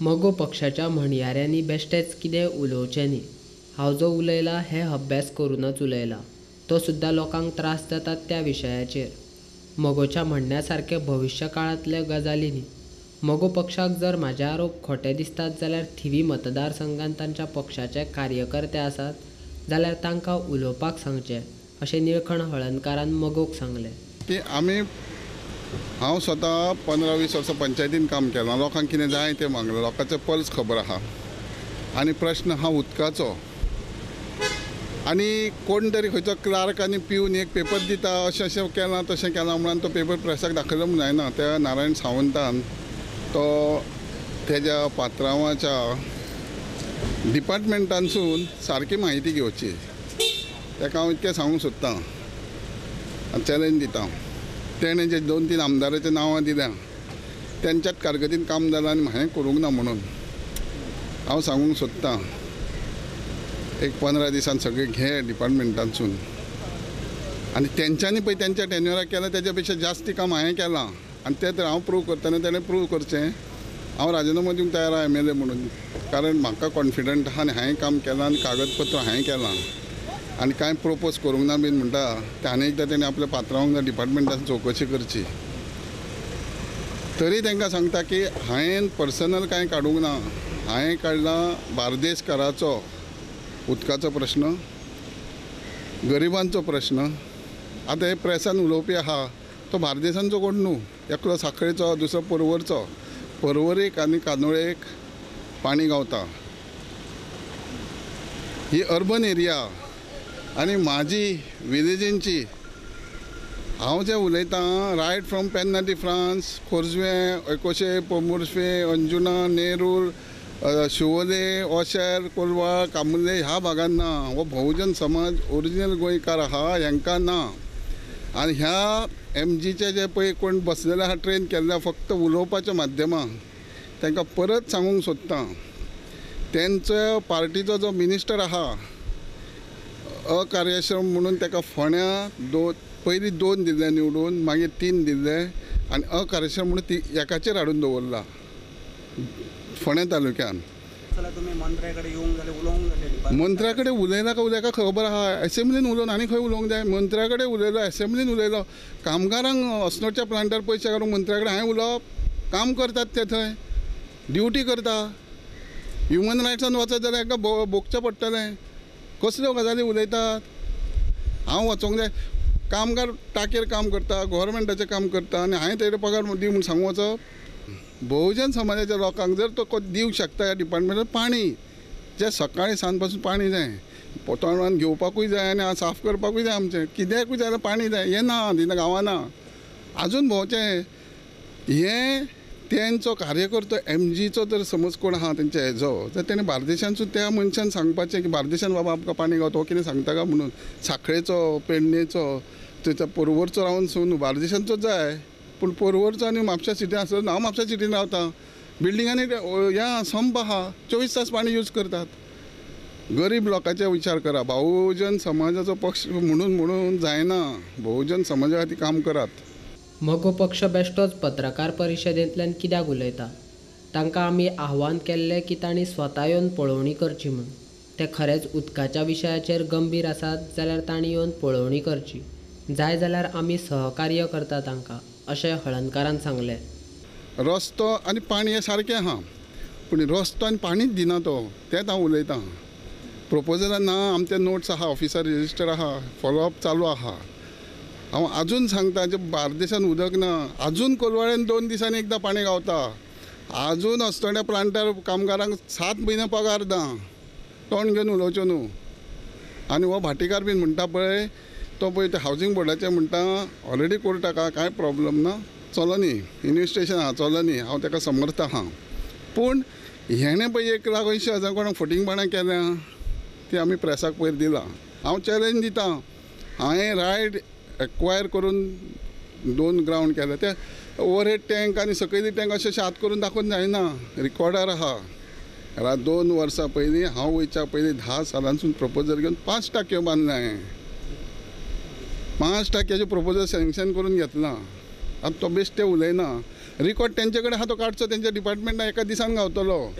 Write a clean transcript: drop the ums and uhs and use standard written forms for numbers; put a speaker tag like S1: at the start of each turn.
S1: मगो पक्षाच्या म्हणयाऱ्यांनी बेश्टेच कितें उलोवचें न्ही. हांव जो उलयला हें अभ्यास करूनच उलयला, तो सुद्दां लोकांक त्रास जातात त्या विशयाचेर. मगोच्या म्हणण्या सारके भविश्य काळांतले गजाली न्ही. मगो पक्षाक जर म्हाजे आरोप खोटे दिसतात जाल्यार थिवी मतदारसंघात तांच्या पक्षाचे कार्यकर्ते आसात जाल्यार तांकां उलोवपाक सांगचें अशें निळखण हळर्णकारान मगोक सांगलें.
S2: की आमी हांव स्वता 15-20 वर्सां पंचायतीन काम केलां, लोकांक कितें जाय तें मागलां, लोकांचो पल्स खबर आहा आनी प्रश्न आहा उदकाचो. आनी कोण तरी खंयचो क्लार्क आनी पिवन एक पेपर दिता अशें अशें केलां तशें केलां म्हणून तो पेपर प्रेसाक दाखयलो म्हूण जायना. त्या नारायण सावंतान तो तेज्या पात्रांवाच्या डिपार्टमेंटानसून सारकी म्हायती घेवची. ताका हांव इतकें सांगूंक सोदतां आनी चॅलेंज दिता. तेणें जे 2-3 आमदाराच्या नांवां दिल्या तेंच्याच कारकिर्दीन काम जालां आनी हांवें करूंक ना म्हणून हांव सांगूंक सोदतां. एक 15 दिसान सगळें घे डिपार्टमेंटानसून आनी तेंच्यांनी पळय तेंच्या टेन्युराक केलां तेज्या पेक्षा जास्ती काम हांवें केलां आनी तें तर हांव प्रूव करतना तेणें प्रूव करचें. हांव राजिनामो दिवंक तयार आहा MLA म्हणून, कारण म्हाका कॉन्फिडंट आहा आनी हांवें काम केलां आनी कागदपत्र हांवें केलां आनी कांय प्रोपोज करूंक ना बीन म्हणटा तें. आनी एकदां तेणें आपल्या पात्रांवांक डिपार्टमेंटान चवकशी करची. तरी तांकां सांगता की हांवें पर्सनल कांय काडूंक ना, हांवें काडला बार्देसकाराचो उदकाचो प्रश्न, गरिबांचो प्रश्न. आतां हे प्रेसान उलोवपी आहा तो बार्देसांचो कोण न्हू, एकलो साखळेचो, दुसरो पर्वरचो. पर्वरेक आनी कांदोळेक पाणी गावता. ही अर्बन एरिया आनी म्हाजी विलेजींची. हांव जें उलयतां रायट फ्रॉम पेन्ना दी फ्रांस, खोर्जुवें, एकोशे, पोमुर्फे, अंजुना, नेरूर, शिवोले, ओशेर, कोलवाळ, कामुर्ले ह्या भागान ना. हो बहुजन समाज ओरिजिनल गोंयकार आहा हेंकां ना. आनी ह्या MGचे जे पळय कोण बसलेले आहा ट्रेन केल्ले फक्त उलोवपाच्या माध्यमान, तांकां परत सांगूंक सोदतां तेंचो पार्टीचो जो मिनिस्टर आहा अकार्यक्षम म्हणून ताका फोंड्या पयलीं 2 दिल्ले निवडून, मागीर 3 दिल्ले आनी अकार्यक्षम म्हणून ती एकाचेर हाडून दवरला फोंड्या तालुक्यान. मंत्र्या कडेन उलयला काय उलयका खबर आहा. एसेंब्लीन उलोवन आनी खंय उलोवंक जाय? मंत्र्या कडेन उलयलो, एसेंब्लीन उलयलो. कामगारांक अस्नोडच्या प्लांटार पयशे काडूंक मंत्र्या कडेन हांवें उलोवप? काम करतात ते थंय, ड्युटी करता. ह्युमन रायट्सान वचत जाल्यार हांकां भोगचें पडटलें. कसल्यो गजाली उलयतात? हांव वचोंक जाय. कामगार टाकेर काम करता, गोवोरमेंटाचें काम करता आनी हांवें तेजे पगार दी म्हूण सांगूंक वचप? बहुजन समाजाच्या लोकांक जर तो दिवंक शकता ह्या डिपार्टमेंटान पाणी, जें सकाळीं सांज पासून पाणी जाय, तोंडान घेवपाकूय जाय आनी साफ करपाकूय जाय, आमचें कित्याकूय जाय पाणी जाय. हें ना दिना गांवांना आजून भोंवचें. हें तेंचो कार्यकर्तो MGचो जर समज कोण आहा तेंच्या हेजो, तर तेणें बार्देशानसून त्या मनशान सांगपाचें की बार्देशान बाबा आमकां पाणी गावता, हो कितें सांगता काय म्हणून. साखळेचो, पेडणेचो, थंयचो पर्वरचो रावन सून बार्देशांचो जाय, पूण पर्वरचो आनी म्हापशा सिटीन आसलो. हांव म्हापशा सिटीन रावता, बिल्डिंगांनी ह्या संप आहा, 24 तास पाणी यूज करतात. गरीब लोकांचे विचार करा. बहुजन समाजाचो पक्ष म्हणून म्हणून जायना, बहुजन समाजा खातीर काम करात.
S1: मगो पक्ष बेश्टोच पत्रकार परिशदेंतल्यान कित्याक उलयता? तांकां आमी आव्हान केल्लें की तांणी स्वता येवन पळोवणी करची म्हूण. ते खरेंच उदकाच्या विशयाचेर गंभीर आसात जाल्यार तांणी येवन पळोवणी करची, जाय जाल्यार आमी सहकार्य करता तांकां, अशें हळर्णकारान सांगलें.
S2: रस्तो आनी पाणी हें सारकें आहा, पूण रस्तो आनी पाणीच दिना तो, तेंच हांव उलयतां. प्रोपोजलां ना, आमचे नोट्स आहा, ऑफिसार रजिस्टर आहा, फॉलोअप चालू आहा. हांव आजून सांगता जे बार्देशान उदक ना, आजून कोलवाळ्यान 2 दिसांनी एकदां पाणी गावता, आजून अस्नोड्या प्लांटार कामगारांक 7 म्हयने पगार ना. तोंड घेवन उलोवचें न्हू. आनी हो भाटीकार बीन म्हणटा पळय, तो पळय ते हावजींग बोर्डाचें म्हणटा ऑलरेडी कोर्टाक आहा, कांय प्रॉब्लम ना, चलो न्ही, इन्वेस्टिगेशन आहा, चलो न्ही, हांव ताका समर्थ आहा. पूण हेणें पळय 1,80,000 कोणाक फटींगपणां केल्या ती आमी प्रेसाक पयर दिलां. हांव चॅलेंज दिता, हांवें रायट एक्वायर करून 2 ग्रावंड केले, ते ओवरहेड टँक आनी सकयली टँक अशें हात करून दाखोवन जायना, रिकॉर्डार आहा. 2 वर्सां पयलीं हांव वयच्या पयलीं 10 सालांसून प्रपोजल घेवन 5 टाकयो बांदल्या हांवें. 5 टाकयाचें प्रपोजल सँक्शन करून घेतलां. आतां तो बेश्टे उलयना. रिकॉर्ड तेंचे कडेन आहा, तो काडचो, तेंच्या डिपार्टमेंटान एका दिसान गावतलो.